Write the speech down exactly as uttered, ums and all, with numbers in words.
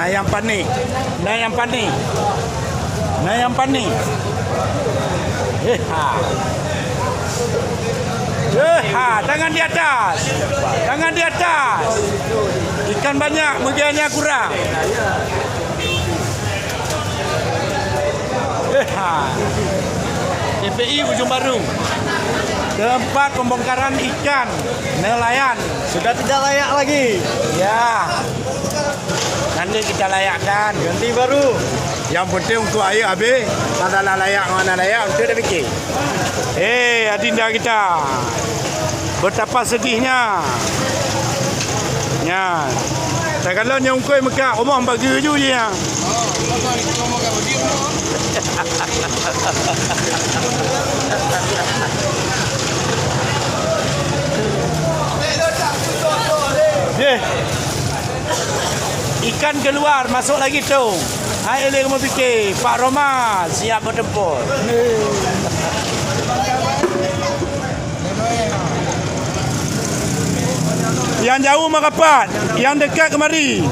Nah, nyang panéh. Nah, nyang panéh. Nah, nyang panéh. Eh, ha. Eh, ha. Tangan di atas. Tangan di atas. Ikan banyak, meugianya kurang. Eh, ha. T P I Ujung Baru. Tempat pembongkaran ikan nelayan. Sudah tidak layak lagi. Ya. Nanti kita layakkan. Ganti baru. Yang penting untuk air habis. Masalah layak mana layak, untuk dah fikir. Eh, adinda kita. Betapa sedihnya. Nyan. Takalon nyang ungkoi meukat, rumoh bagi ju dia. Yeh. Ikan keluar, masuk lagi tu. Hai, lé kamoe pike, Pak Roma siap bertempur. Yang jauh merapat, yang dekat kemari.